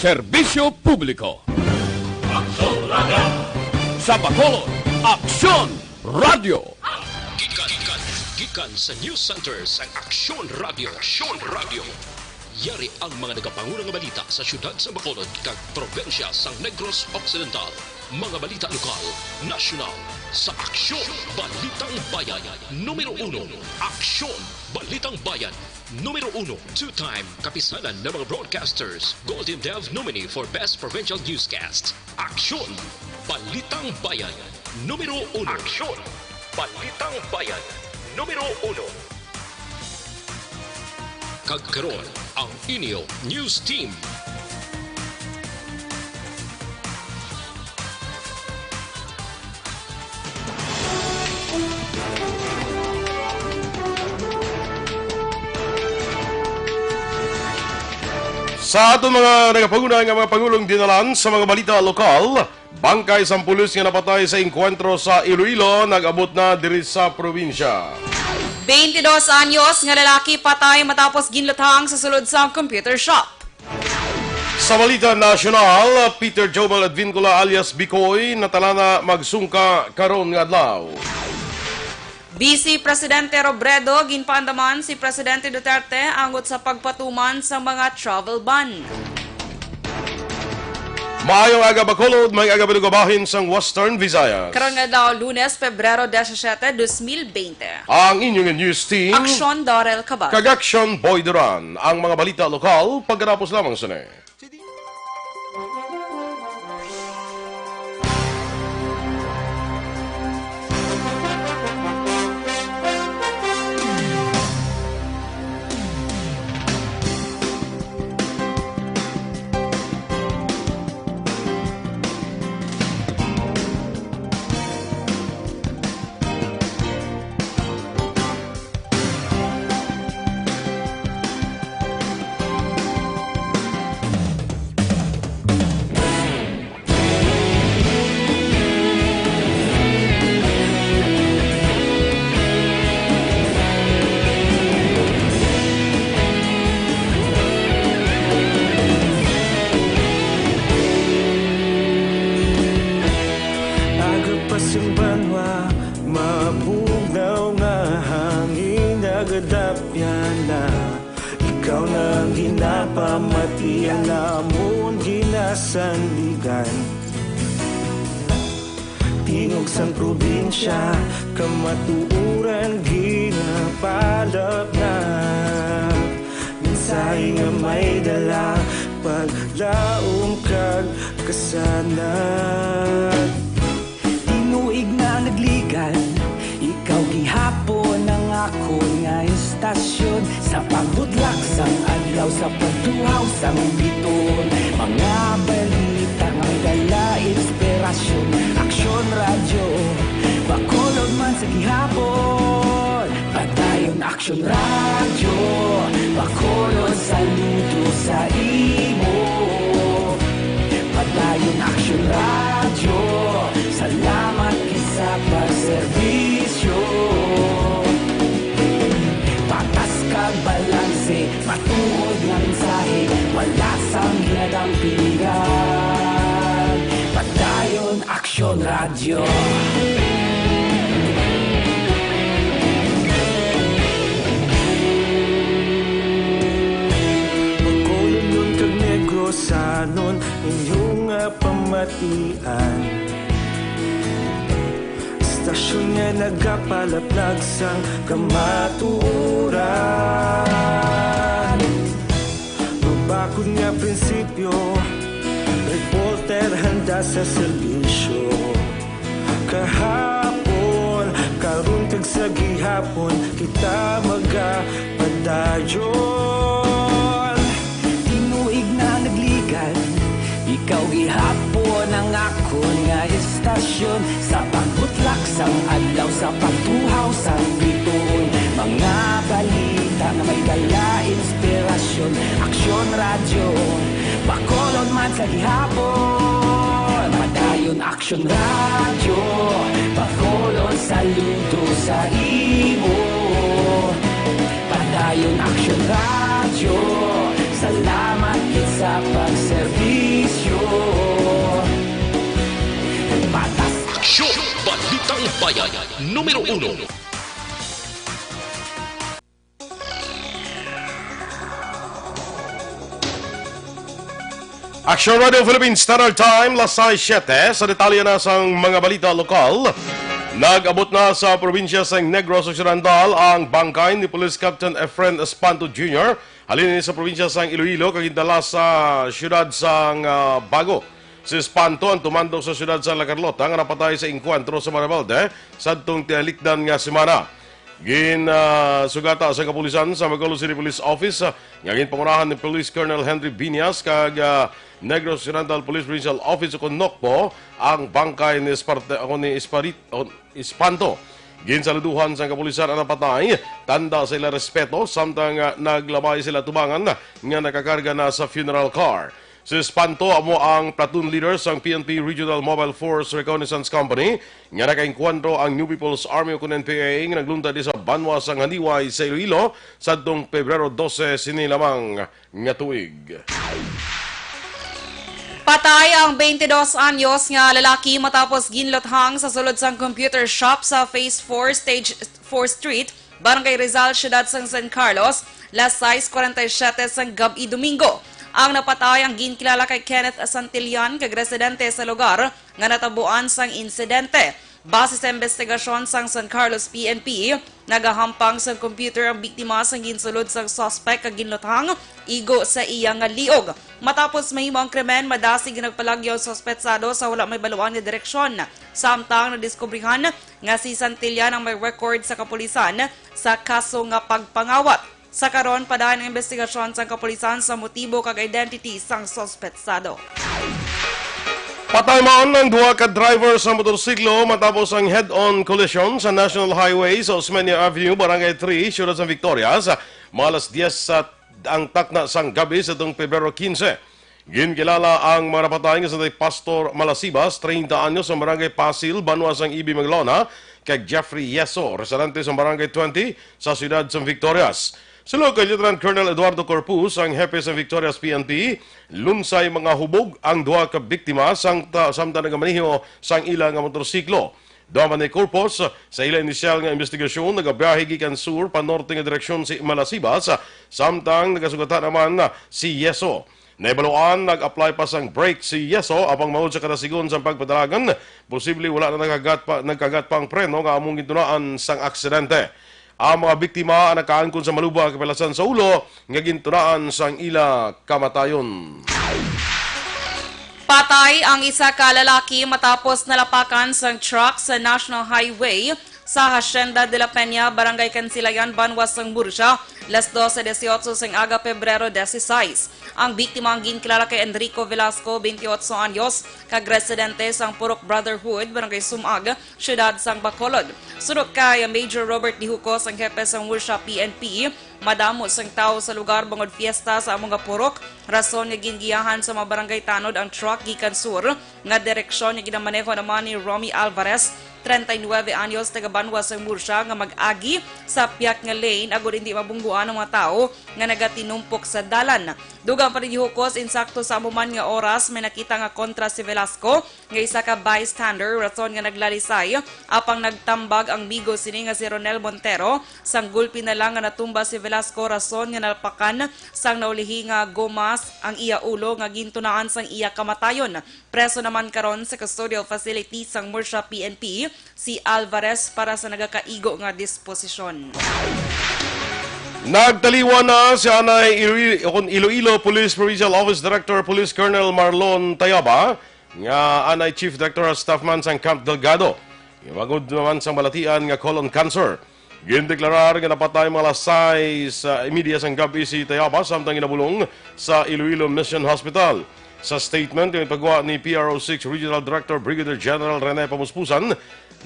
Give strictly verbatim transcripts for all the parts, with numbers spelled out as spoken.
Serbisyo Publiko. Aksyon Radio. Sa Bacolod, Aksyon Radio. Gikan, gikan, gikan sa News Center sang Aksyon Radio. Aksyon Radio. Yari ang mga nagapanguna nga balita sa siyudad sa Bacolod kag probinsya sang Negros Occidental. Mga balita lokal, nasyonal, sa Aksyon Balitang Bayan. Numero uno, Aksyon Balitang Bayan. Numero uno, two-time kapisanan ng mga broadcasters, Golden Dove nominee for Best Provincial Newscast. Aksyon Balitang Bayan. Numero uno. Aksyon Balitang Bayan. Numero uno. Kag karon, ang inyo news team. Sa aton mga nagapanguna nga mga pangulong dinalan sa mga balita lokal, bangkay sang pulis nga napatay sa engkwentro sa Iloilo nag-abot na diri sa probinsya. Twenty-dos anyos nga lalaki patay matapos ginluthang sa sulod sang computer shop. Sa balita nasyonal, Peter Jomel Advincula alias Bikoy natalana magsungka karon nga adlaw. Vice Presidente Robredo ginpaandaman si Presidente Duterte angot sa pagpatuman sang mga travel ban. Maayong aga, Bacolod, maayong aga, bahin sang Western Visayas. Karon nga adlaw, Lunes, Pebrero disisiete, dos mil bente. Ang inyong news team. Aksyon Darrell Cabal. Kag Aksyon Boy Duran. Ang mga balita lokal, pagkatapos lamang sini. Aga pa sing banwa, mabugnaw nga hangin nagadapyan na. Ikaw na ang ginapamati, ang amon ginasandigan. Tingog sang probinsya, kamatuoran ginapalapnap. Mensahe nga may dala, paglaom kag kasanag. Tinuig na nagligan, ikaw gihapon ang akon nga estasyon. Sa pagbutlak sang adlaw, sa pagtuhaw sang biton, mga balita nga may dala inspirasyon. Aksyon Radyo, Bacolod man sa gihapon. Padayon Aksyon Radyo, Bacolod, saludo sa imo. Padayon Aksyon Radyo, salamat gid sa pagserbisyo. Patas kag balanse, matuod nga mensahe, wala sang ginadampingan. Padayon Aksyon Radyo. Bacolodnon kag Negrosanon, inyo nga pamatian. Estasyon nga nagapalaplag sang kamatuoran. Mabakod nga prinsipyo, reporter handa sa serbisyo. Kahapon, karon kag sa gihapon, kita magapadayon. Tinuig na nagligan, ikaw gihapon ang akon nga estasyon. Sa pagbutlak sang adlaw, sa pagtuhaw sang bituon, mga balita nga may dala inspirasyon. Aksyon Radyo, Bacolod man sa gihapon. Padayon Aksyon Radyo, Bacolod, saludo sa imo. Padayon Aksyon Radyo, salamat gid sa pagserbi. Bayan numero uno. Action Radio Philippines Standard Time, las sais siyete. Sa detalye na sang mga balita lokal, nag-abot na sa probinsya sang Negros Occidental ang bangkay ni Police Captain Efren Espanto Junior, halin ini sa probinsya sang Iloilo, kag gindala sa siyudad sang, ah, Bago. Si Espanto ang tumandok sa siyudad sa La Carlota nga napatay sa engkwentro sa mga rebelde sadtong tialikdan nga semana. Gin, ah, sugata sa kapulisan sa Bacolod City Police Office, ah, nga ginpangunahan ni Police Colonel Henry Biñas kag, ah, Negros Occidental Police Provincial Office o kon NOCPO ang bangkay ni Esparte-, o ni Esparit-, o Espanto. Ginsaluduhan sang kapulisan ang napatay, tanda sa ila respeto, samtang, ah, naglabay sila tubangan nga nakakarga na sa funeral car. Si Espanto amo ang platoon leader sang P N P Regional Mobile Force Reconnaissance Company nga nakaengkwentro ang New People's Army o kon N P A nga naglunta di sa banwa sang Handiway sa Iloilo sadtong Pebrero dose sini lamang nga tuig. Patay ang twenty-dos anyos nga lalaki matapos ginluthang sa sulod sang computer shop sa Phase four, Stage four Street, Barangay Rizal, Siyudad sang San Carlos, las sais cuarenta y siete sang gab-i Domingo. Ang napatay ang ginkilala kay Kenneth Santillan, kag residente sa lugar nga natabuan sang insidente. Base sa investigasyon sang San Carlos P N P, nagahampang sang computer ang biktima sang ginsulod sang suspect kag ginluthang igo sa iya nga liog. Matapos mahimo ang krimen, madasig nga nagpalagyo ang suspetsado sa wala may baluan nga direksyon. Samtang nadiskubrihan nga si Santillan ang may record sa kapulisan sa kaso nga pagpangawat. Sa karon, padayon ang investigasyon sang kapulisan sa motibo kag identity sang suspetsado. Patay man ang duha ka driver sa motorsiklo matapos ang head-on collision sa National Highway sa Osmeña Avenue, Barangay three, Siyudad sang Victorias, mga alas diyes sa ang takna sang gabi sa tong Pebrero quince. Ginkilala ang mga napatay nga si Pastor Malasibas, treinta anyos, sa Barangay Pasil, banwa sang Ibi, Maglona, kag Jeffrey Yeso, residente sa Barangay twenty sa siyudad sang Victorias. Sulod kay Lieutenant Colonel Eduardo Corpus, ang hepe sang Victorias P N P, lunsay mga hubog ang duha ka biktima sang ta-, samtang nagamaneho sang ila nga motorsiklo. Duha man ni Corpus, sa ila inisyal nga investigasyon, nagabiyahe gikan sur pa norte nga direksyon si Malasibas, samtang nagasugatan naman si Yeso. Nahibaluan, nag-apply pa sang brake si Yeso, apang maod sa kadasigon sang pagpadalagan, posible wala na nagkagat pa, nagkagat pa ang preno nga among gintunaan sang aksidente. Ang mga biktima ang nakaangkon sa maluba nga kapilasan sa ulo nga gintunaan sang ila kamatayon. Patay ang isa ka lalaki matapos nalapakan sang truck sa National Highway sa Hacienda de la Peña, Barangay Kansilayan, banwa sang Murcia, las doce dieciocho sang aga, Pebrero dieciséis. Ang biktima ang ginkilala kay Enrico Velasco, twenty-ocho anyos, kag residente sang Purok Brotherhood, Barangay Sumag, siyudad sang Bacolod. Suno kay Major Robert Dihucos, ang hepe sang Murcia P N P, madamo sang tawo sa lugar bangod fiesta sa amo nga purok, rason nga gingiyahan sa mga barangay tanod ang truck gikan sur nga direksyon nga ginamaneho naman ni Romy Alvarez, treinta y nueve anyos, taga banwa sang Murcia, nga mag-agi sa pihak nga lane agud indi mabungguan ang mga tawo nga nagatinumpok sa dalan. Dugang pa ni Dihucos, insakto sa amo man nga oras may nakita nga kontra si Velasco nga isa ka bystander, rason nga naglalisay, apang nagtambag ang migo sini nga si Ronel Montero. Sang gulpi na lang nga natumba si Velasco, rason nga nalapakan sang naulihi nga gomas ang iya ulo nga gintunaan sang iya kamatayon. Preso naman karon sa custodial facility sang Murcia P N P si Alvarez para sa nagakaigo nga disposisyon. Nagtaliwan na si anay Ilo-, Iloilo Police Provincial Office Director Police Colonel Marlon Tayaba, nga anay Chief Director Staff man sang Camp Delgado. Bangod naman sang balatian nga colon cancer. Gindeklarar nga napatay mga alas sais, ah, y media sang gab-i si Tayaba samtang ginabulong sa Iloilo Mission Hospital. Sa statement nga ipagawa ni P R O six Regional Director Brigadier General Rene Pamuspusan,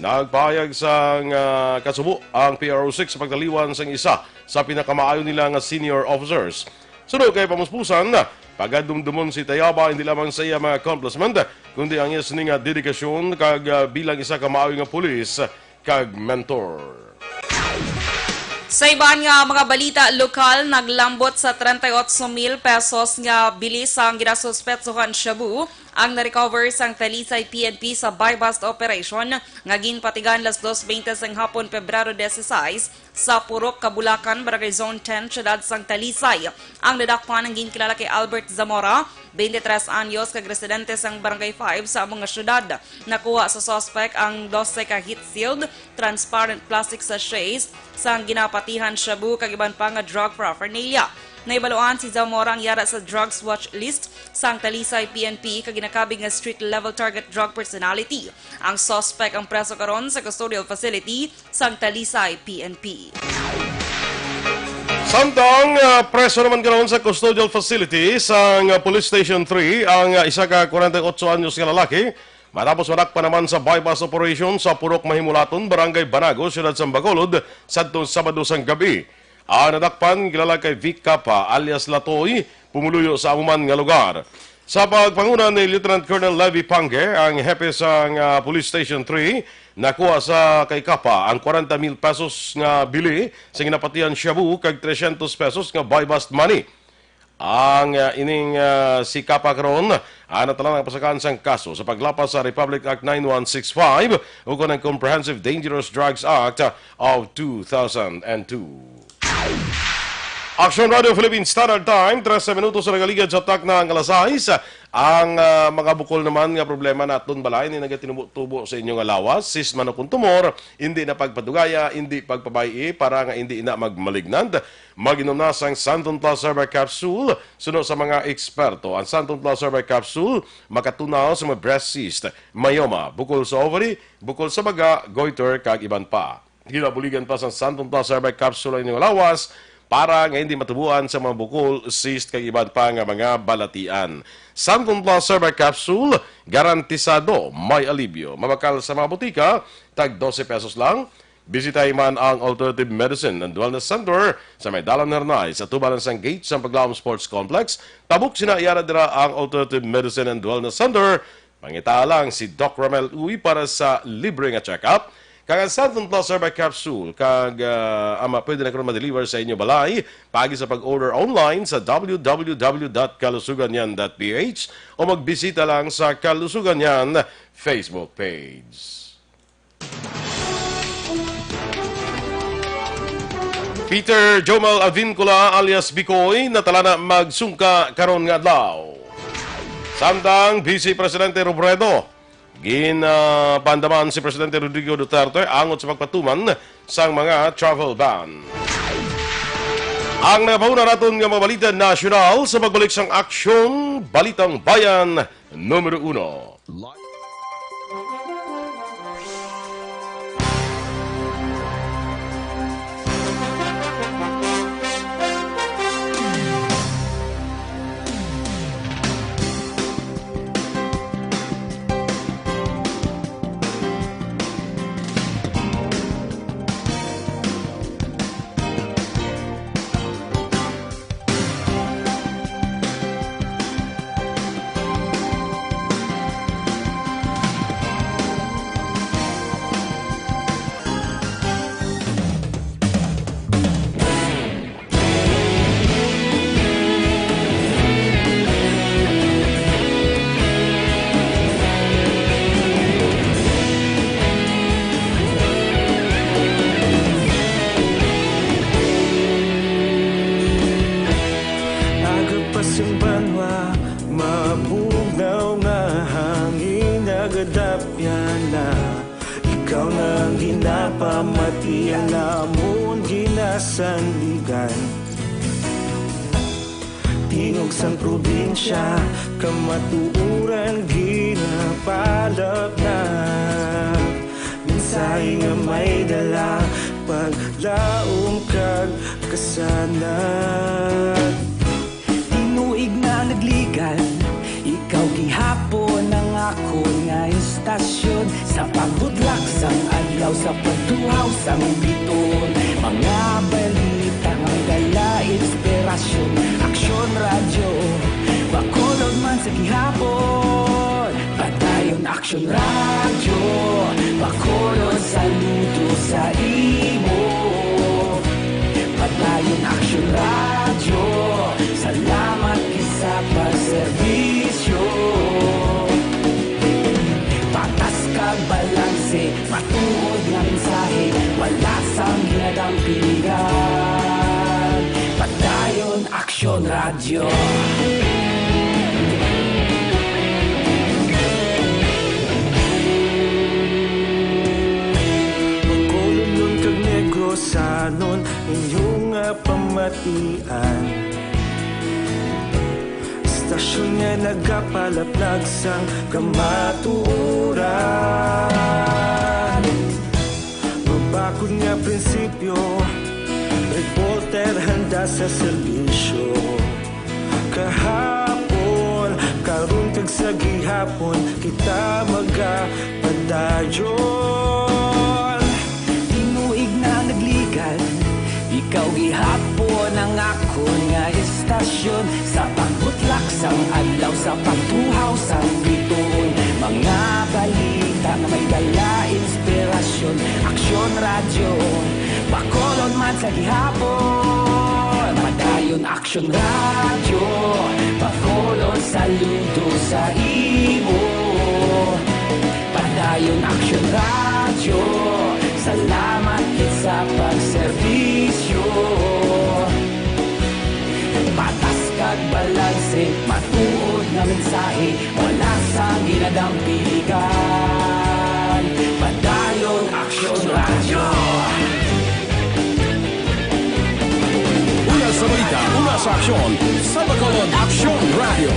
nagpahayag sang, ah, kasubo ang P R O six sa pagtaliwan sang isa sa pinakamaayo nila nga senior officers. Suno kay Pamuspusan, pagadumdumon si Tayaba hindi lamang sa iya mga accomplishment, kundi ang iya sini nga dedikasyon kag, ah, bilang isa ka maayo nga pulis kag mentor. Sa iban nga mga balita lokal, naglambot sa treinta y ocho mil pesos nga bilis ang ginasuspetsohan shabu ang na-recover sang Talisay P N P sa buy-bust operation nga ginpatigan las dos veinte sang hapon, Pebrero dieciséis, sa Purok, Kabulacan, Barangay Zone ten, siyudad sang Talisay. Ang nadakpan ang ginkilala kay Albert Zamora, twenty-three anyos, kag residente sang Barangay five sa amo nga siyudad. Nakuha sa suspect ang dose ka heat-sealed transparent plastic sachets sang ginapatihan shabu kag iban pa nga drug paraphernalia. Nahibaluan si Zamora ang yara sa drugs watch list sang Talisay P N P kag ginakabig nga street level target drug personality. Ang suspect ang preso karon sa custodial facility sang Talisay P N P. Samtang, ah, preso naman karon sa custodial facility sang, ah, Police Station three ang, ah, isa ka kwarenta y ocho anyos nga lalaki matapos madakpan naman sa buy-bust operation sa Purok Mahimulaton, Barangay Banago, Siyudad sang Bacolod, sadto Sabado sang gabi. Ang nadakpan kilala kay Vic Capa alias Latoy, pumuluyo sa amo man nga lugar. Sa pagpanguna ni Lieutenant Colonel Levy Pange, ang hepe sang, ah, Police Station three, nakuha sa kay Capa ang kwarenta mil pesos nga bili sa ginapatihan shabu kag trescientos pesos nga buy-bust money. Ang, ah, ining, ah, si Capa karon, ah, natalang ang pasakaan sang kaso sa paglapas sa Republic Act nine one six five ukon ang Comprehensive Dangerous Drugs Act of two thousand and two. Action Radio Philippine Standard Time, trese minutos na nagaligad sa takna nga alas sais. Ang, ah, mga bukol naman nga problema naton balay ni nagatinubo-tubo sa inyo nga lawas, cyst man o kon tumor, hindi na pagpadugaya, hindi pagpabay-i para nga hindi na magmalignant. Mag-inom na sang Santon Plus Herbal Capsule. Suno sa mga eksperto, ang Santon Plus Herbal Capsule makatunaw sa mga breast cyst, myoma, bukol sa ovary, bukol sa baga, goiter, kag iban pa. Ginabuligan pa sang Santon Plus Herbal Capsule ang inyong lawas para nga hindi matubuan sa mga bukol, cyst, kag iban pa nga mga balatian. Santon Plus Herbal Capsule, garantisado may alibyo. Mabakal sa mga botika, tag dose pesos lang. Bisitahi man ang Alternative Medicine and Wellness Center sa may Dalan Hernay, sa tubalan sang gate sang Paglaom Sports Complex. Tabok sina, yara dira ang Alternative Medicine and Wellness Center. Mangita lang si Doc Ramel Uy para sa libre nga check-up. Kag ang Santon Plus Herbal Capsule, kag, ah, ama, pwede na karon ma-deliver sa inyo balay. Paagi sa pag-order online sa w w w dot kalusuganyan dot p h o magbisita lang sa Kalusuganyan Facebook page. Peter Jomel Avincula alias Bicoy natala na magsungka karon nga adlaw. Samtang Vice Presidente Robredo, gin, ah, pandaman si Presidente Rodrigo Duterte angot sa pagpatuman sang mga travel ban. Ang nagapahuna naton nga mga balita nasyonal sa pagbalik sang Aksyon Balitang Bayan Numero Uno. Aga pa sang banwa, mabugnaw nga hangin nagadapyan na. Ikaw na ang ginapamati, ang amon ginasandigan. Tingog sang probinsya, kamatuoran ginapalapnap. Mensahe nga may dala, paglaom kag kasanag. Tinuig na nagligan, ikaw gihapon ang akon nga istasyon. Sa pagbudlak sang adlaw, sa pagtuhaw sang biton, mga balita nga dala inspirasyon. Aksyon Radyo, Bacolod man sa gihapon. Padayon Aksyon Radyo, Bacolod, saludo sa imo. Padayon Aksyon Radyo, salamat gid sa pagserbisyo. Bacolodnon kag Negrosanon, inyo nga pamatian. Istasyon nga nagapalaplag sang kamatuoran. Mabakod nga prinsipyo, reporter handa sa serbisyo. Kahapon, karon kag sa gihapon, kita magapadayon. Tinuig na nagligad, ikaw gihapon ang akon nga istasyon. Sa pagbutlak sang adlaw, sa pagtuhaw sang bituon, mga balita nga may dala inspirasyon. Aksyon Radyo, Bacolod man sa gihapon. Padayon Aksyon Radyo, Bacolod saludo sa imo. Padayon Aksyon Radyo, salamat gid sa pagserbisyo. Patas kag balanse, matuod nga mensahe, wala sang ginadampiligan. Padayon Aksyon Radyo. Una sa balita, una sa aksyon, sa Bacolod Aksyon Radyo.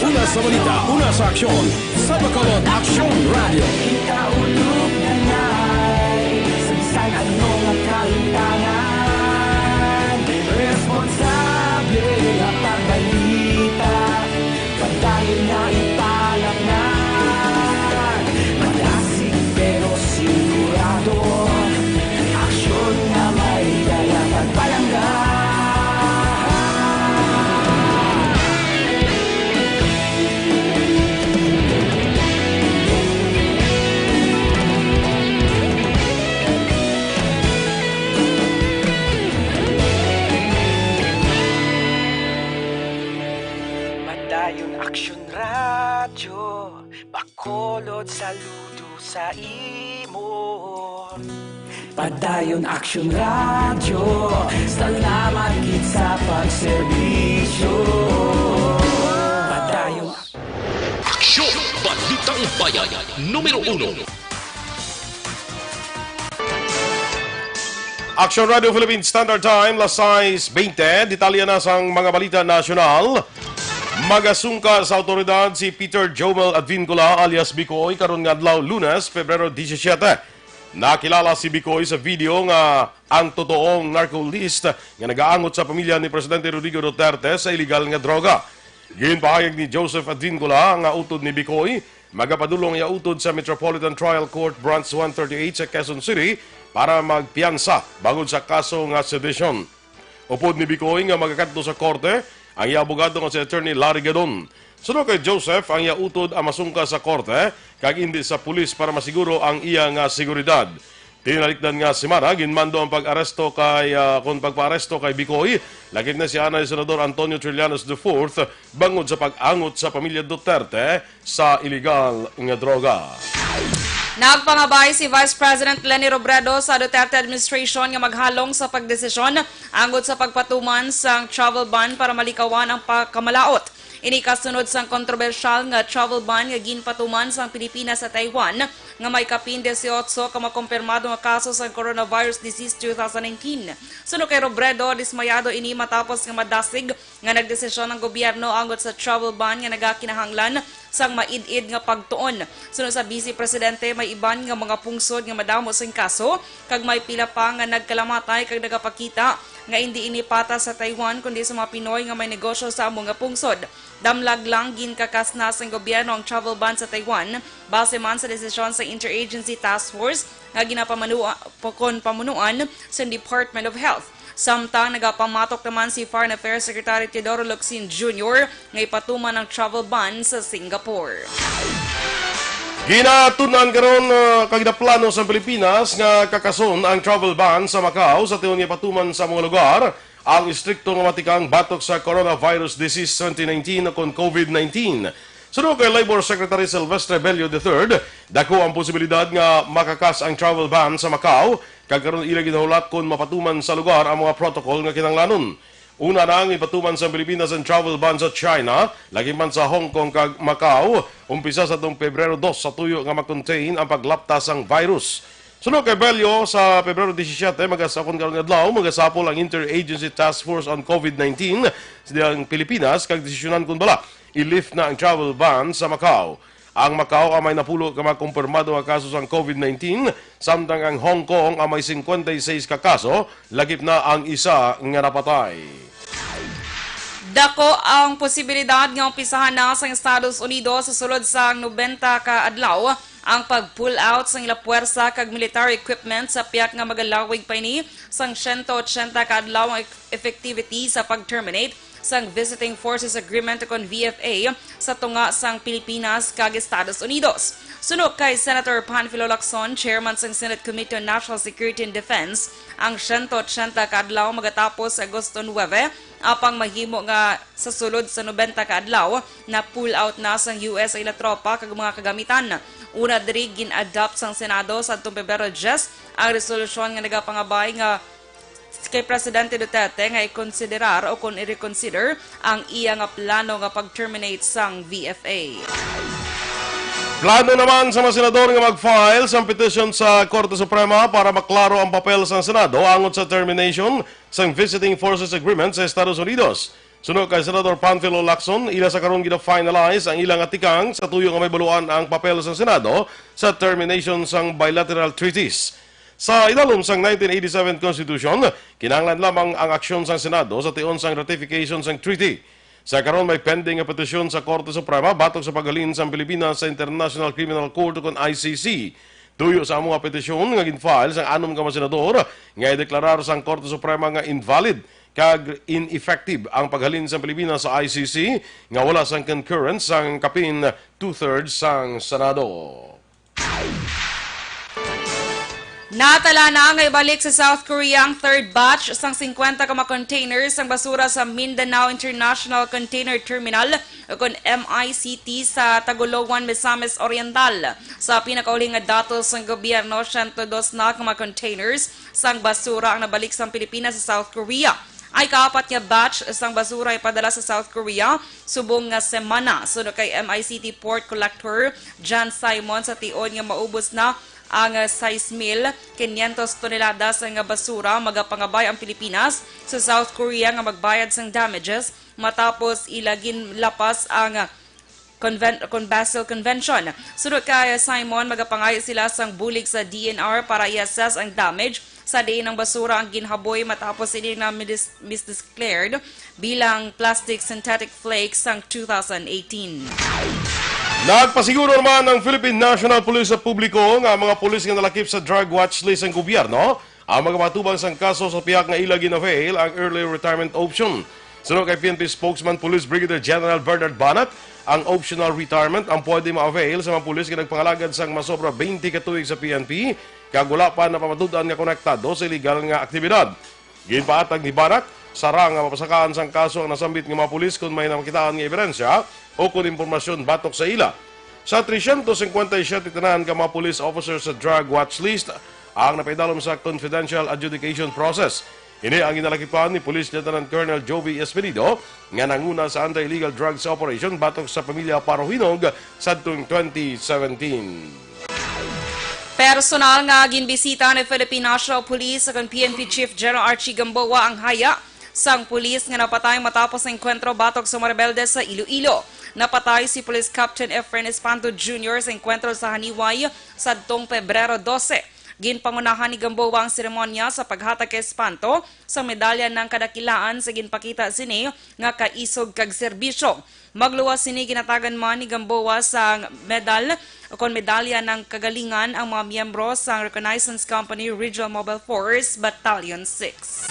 Una sa balita, una sa aksyon, sa Bacolod Aksyon Radyo. Kita ulog na ngay, sa bisan ano nga kalimtangan, responsable nga pagbalita. Padayon nga ipalapngan, madasig pero sigurado. Aksyon nga may dala pagpalangga. Padayon Aksyon Radyo, Bacolod saludo sa imo. Padayon Aksyon Radyo, salamat gid sa pagserbisyo. Padayon Aksyon, Balitang Bayan, numero uno. Aksyon Radio Philippine Standard Time, las sais bente. Detalye na sang mga balita nasyonal. Magasungka sa awtoridad si Peter Jomel Advincula alias Bicoy karon nga adlaw, Lunes, Pebrero disisiete. Nakilala si Bicoy sa video nga ang totoong narco list nga nagaangot sa pamilya ni Presidente Rodrigo Duterte sa iligal nga droga. Ginpahayag ni Joseph Advincula nga utod ni Bicoy, magapadulong iya utod sa Metropolitan Trial Court Branch one thirty-eight sa Quezon City para magpiyansa bangod sa kaso nga sedition. Upod ni Bicoy nga magakadto sa korte ang iya abogado nga si Attorney Larry Gadon. Suno kay Joseph, ang iya utod ang masungka sa korte kag indi sa pulis para masiguro ang iya nga seguridad. Tinalikdan nga semana, ginmando ang pag-aresto kay, ah, kon pagpaaresto kay Bicoy, lakip na si anay Senador Antonio Trillanes the fourth bangod sa pag-angot sa pamilya Duterte sa iligal nga droga. Nagpangabay si Vice President Leni Robredo sa Duterte administration nga maghalong sa pagdesisyon angot sa pagpatuman sang travel ban para malikawan ang pagkamalaot. Ini kasunod sang kontrobersyal nga travel ban nga ginpatuman sang Pilipinas sa Taiwan, nga may kapin dieciocho ka makumpirmado nga kaso sang coronavirus disease two thousand nineteen. Suno kay Robredo, dismayado ini matapos nga madasig nga nagdesisyon ang gobyerno angot sa travel ban nga nagakinahanglan sang maid-id nga pagtuon. Suno sa Vice Presidente, may iban nga mga pungsod nga madamo sing kaso, kag may pila pa nga nagkalamatay kag nagapakita nga indi ini patas sa Taiwan, kundi sa mga Pinoy nga may negosyo sa amo nga pungsod. Damlag lang ginkakasna sang gobyerno ang travel ban sa Taiwan, base man sa desisyon sa Interagency Task Force nga ginapamanuan, kon pamunuan sa Department of Health. Samtang nagapamatok naman si Foreign Affairs Secretary Teodoro Locsin Junior nga ipatuman ang travel ban sa Singapore. Ginatun-an karon, ah, kag ginaplano sa Pilipinas nga kakason ang travel ban sa Macau sa tion nga ipatuman sa mga lugar ang istrikto nga matikang batok sa coronavirus disease twenty nineteen o kon COVID nineteen. Suno kay Labor Secretary Silvestre Bello the third, dako ang posibilidad nga makakas ang travel ban sa Macau, kag karon ila ginahulat kon mapatuman sa lugar ang mga protocol nga kinahanglanon. Una na ang ipatuman sa Pilipinas ang travel ban sa China, lagiman sa Hong Kong kag Macau, umpisa sa tong Pebrero dos sa tuyo nga ma-contain ang paglapta sang virus. Suno kay Bello, sa Pebrero disisiete, magasakon karon nga adlaw, magasapol ang Interagency Task Force on COVID nineteen sa Pilipinas kag desisyonan kon bala i-lift na ang travel ban sa Macau. Ang Macau ang may napulo ka mga kumpirmado nga kaso sang COVID nineteen, samtang ang Hong Kong ang may cincuenta y seis ka kaso, lakip na ang isa nga napatay. Dako ang posibilidad nga umpisahan na sa Estados Unidos sa sulod sang nobenta ka adlaw ang pag-pull out sang ila puwersa kag military equipment sa pihak nga magalawig pa ini sang siyento otsenta ka adlaw ang effectivity sa pag-terminate sang Visiting Forces Agreement o kon V F A sa tunga sang Pilipinas kag Estados Unidos. Suno kay Senator Panfilo Lacson, chairman sang Senate Committee on National Security and Defense, ang siyento otsenta ka adlaw magatapos sa Agosto nuebe, apang mahimo nga sa sulod sa nobenta ka adlaw na pull out na sang U S ang ila tropa kag mga kagamitan. Una diri, gin-adopt sang Senado sa adtong Pebrero diyes ang resolusyon nga nagapangabay nga kay Presidente Duterte nga ikonsiderar o kon i-reconsider ang iya nga plano nga pag-terminate sang V F A. Plano naman sa mga senador nga mag-file sang petition sa Korte Suprema para maklaro ang papel sang Senado angot sa termination sang Visiting Forces Agreement sa Estados Unidos. Suno kay Senador Panfilo Lacson, ila sa karon gina-finalize ang ila nga tikang sa tuyo nga mahibaluan ang papel sang Senado sa termination sang bilateral treaties. Sa idalom sang nineteen eighty-seven Constitution, kinahanglan lamang ang aksyon sang Senado sa tion sang ratification sang treaty. Sa karon, may pending nga petisyon sa Korte Suprema batok sa paghalin sang Pilipinas sa International Criminal Court, kon I C C. Tuyo sa amo nga petisyon nga gin-file sang anom ka mga senador, nga ideklarar sang Korte Suprema nga invalid kag ineffective ang paghalin sang Pilipinas sa I C C nga wala sang concurrence sang kapin two-thirds sang Senado. Natala na nga ibalik sa South Korea ang third batch sang singkwenta ka mga containers sang basura sa Mindanao International Container Terminal, o kon M I C T, sa Tagoloan, Misamis Oriental. Sa pinakauli nga datos sang gobyerno, siyento dos na ka mga containers sang basura ang nabalik sang Pilipinas sa South Korea. Ang ikaapat nga batch sang basura ipadala sa South Korea subong nga semana. Suno kay M I C T Port Collector John Simon, sa tion nga maubos na ang, ah, sais mil kinyentos toneladas nga basura, magapangabay ang Pilipinas sa South Korea nga magbayad sang damages matapos ila ginlapas ang, ah, Conven-, kon Basel Convention. Suno kay Simon, magapangayo sila sang bulig sa D N R para i-assess ang damage sa diin ang basura ang ginhaboy matapos ini na midis-, misdeclared bilang plastic synthetic flakes sang two thousand eighteen. Nagpasiguro naman ang Philippine National Police sa publiko nga ang mga pulis nga nalakip sa drug watch list sang gobyerno ang magamatubang sang kaso sa pihak nga ila gina-avail ang early retirement option. Suno kay P N P spokesman Police Brigadier General Bernard Banat, ang optional retirement ang pwede ma-avail sa mga pulis nga nagpangalagad sang masobra twenty ka tuig sa P N P kag wala pa napamatud-an nga konektado sa iligal nga aktibidad. Ginpahatag ni Banat, sara nga mapasakaan sang kaso ang nasambit nga mga pulis kon may namakitaan nga ebidensya o kon impormasyon batok sa ila. Sa trescientos cincuenta y siete tanan ka mga police officers sa drug watch list ang napaidalom sa confidential adjudication process. Ini ang ginalakipan ni Police Lieutenant Colonel Jovi Espinido, nga nanguna sa anti-illegal drugs operation batok sa pamilya Parohinog sadtong twenty seventeen. Personal nga ginbisita ni Philippine National Police kag P N P Chief General Archie Gamboa ang haya sang pulis nga napatay matapos sa engkwentro batok sa mga rebelde sa Iloilo. Napatay si Police Captain Efren Espanto Junior sa engkwentro sa Janiuay sadtong Pebrero dose. Ginpangunahan ni Gamboa ang seremonya sa paghatag kay Espanto sa medalya ng kadakilaan sa ginpakita sini nga kaisog kag serbisyo. Magluwas sini, ginatagan man ni Gamboa sang medal o kon medalya ng kagalingan ang mga miyembro sang Reconnaissance Company Regional Mobile Force Battalion six.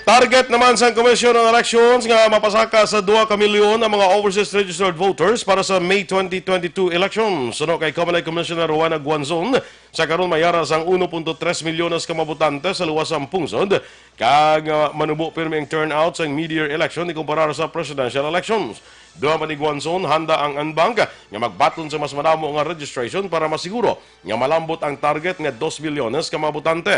Target naman sang Commission on Elections nga mapasaka sa dua ka milyon ang mga overseas registered voters para sa May twenty twenty-two elections. Suno kay Comelec Commissioner Rowena Guanzon, sa karon may ara sang uno punto tres milyones ka mga botante sa luwas sang pungsod, kag, ah, manubo pirmi ang turnout sa mid-year election ikumparar sa presidential elections. Dugang pa ni Guanzon, handa ang ANBANC nga magbaton sa mas madamo nga registration para masiguro nga malambot ang target nga dos milyones ka mga botante.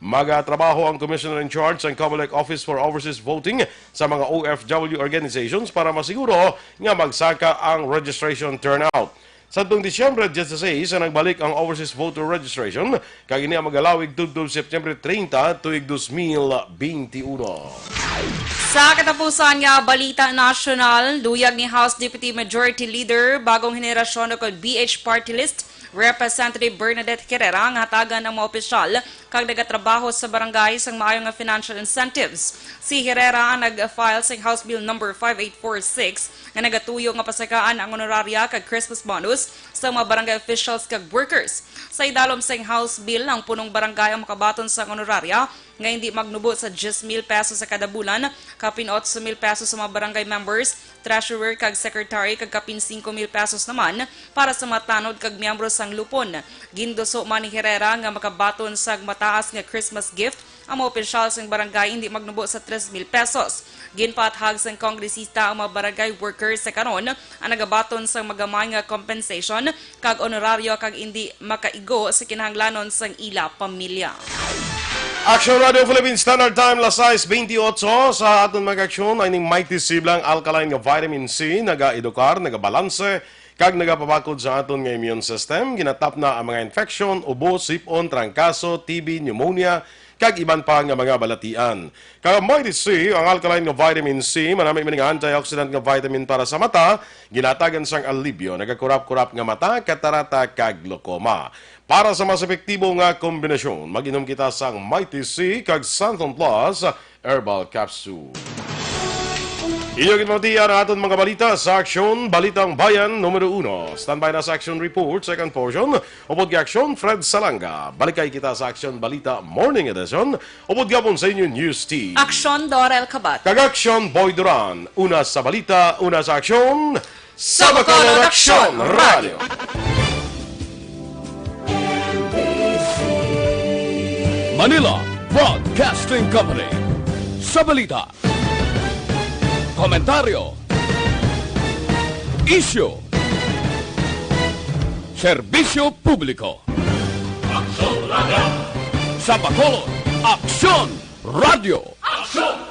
Magatrabaho ang Commissioner in Charge sang Comelec Office for Overseas Voting sa mga O F W organizations para masiguro nga magsaka ang registration turnout. Sadtong Disyembre dieciséis ang nagbalik ang overseas voter registration, kag ini ang magalawig tubtob September treinta, tuig dos mil benti uno. Sa katapusan nga balita nasyonal, luyag ni House Deputy Majority Leader, Bagong Henerasyon o kon B H Party List, Representative Bernadette Herrera nga hatagan ang mga opisyal kag nagatrabaho sa barangay sang maayo nga financial incentives. Si Herrera ang nag-file sang House Bill number five eight four six nga nagatuyo nga pasakaan ang honoraria kag Christmas bonus sa mga barangay officials kag workers. Sa idalom sang House Bill, ang punong barangay ang makabaton sang honoraria nga hindi magnubo sa diyes mil pesos sa kada bulan, kapin otso mil pesos sa mga barangay members, treasurer kag secretary, kag kapin singko mil pesos naman para sa mga tanod kag miyembro sang lupon. Ginduso man ni Herrera nga makabaton sang mataas nga Christmas gift ang mga opisyal sang barangay hindi magnubo sa tres mil pesos. Ginpaathag sang kongresista ang mga barangay workers sa karon ang nagabaton sang magamay nga compensation kag honoraryo kag indi makaigo sa kinahanglanon sang ila pamilya. Action Radio Philippine Standard Time, las sais bentiocho. Sa aton mga aksyon, ay ning Mighty C Blanc Alkaline nga Vitamin C, nagaedukar, nagabalanse, kag nagapabakod sa aton nga immune system. Ginatapna ang mga infection, ubo, sip-on, trangkaso, T B, pneumonia, kag iban pa nga mga balatian. Kag ang Mighty C, ang alkaline nga vitamin C, manami man nga antioxidant nga vitamin para sa mata, ginatagan sang alibyo, nagakurap-kurap nga mata, katarata, kag glaucoma. Para sa mas epektibo nga kombinasyon, mag-inom kita sang Mighty C kag Santon Plus Herbal Capsule. Inyo ginpamatian ang aton mga balita sa Aksyon Balitang Bayan numero uno. Standby na sa Aksyon Report, second portion. Upod kay Aksyon, Fred Salanga. Balikay kita sa Aksyon Balita Morning Edition. Upod gapon sa inyo News Team. Aksyon, Dorel Kabat. Kag Aksyon, Boy Duran. Una sa balita, una sa aksyon. Sa Bacolod Aksyon Radio. Manila Broadcasting Company. Sa balita, komentaryo, isyu, serbisyo publiko. Aksyon Radio. Sa Bacolod, Aksyon Radio. Aksyon